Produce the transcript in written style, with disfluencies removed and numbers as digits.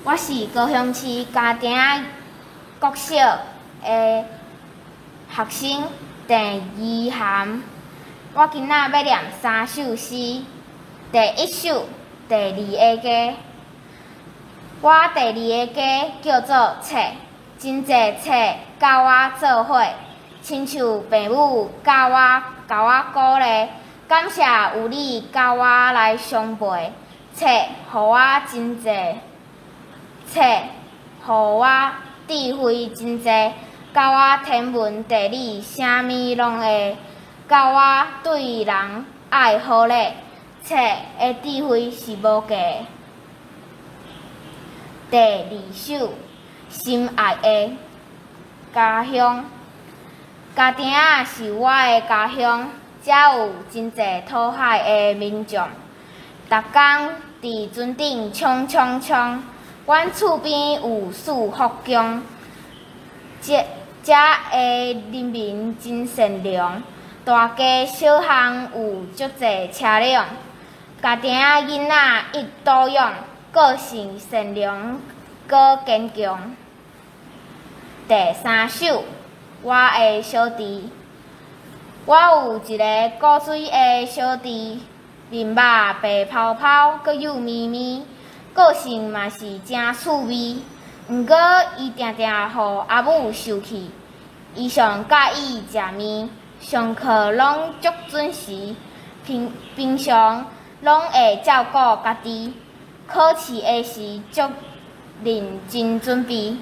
我是高雄市家庭國小的學生鄭怡涵。我今仔欲念三首詩，第一首《第二个家》。我第二个家叫做冊，真濟冊佮我做伙，親像爸母佮我共我鼓勵，感謝有你佮我來相陪。冊予我真濟，冊予我智慧真濟，教我天文地理啥物攏會，教我對人愛好禮。冊的智慧是無價的。第二首《心愛的家鄉》，家庭仔是我的家鄉，遮有真濟討海的民眾，逐工佇船頂衝衝衝。阮厝邊有四福宮，遮遮的人民真善良，大街小巷有足濟車輛，家庭仔囡仔一倒養。個性善良，閣堅強。第三首，我的小弟。我有一个古錐的小弟，面肉白泡泡，閣幼咪咪，個性嘛是誠趣味。毋過伊定定予阿母受氣，伊上佮意食麵，上課攏足準時，平平常攏會照顧家己。考試的時足認真準備。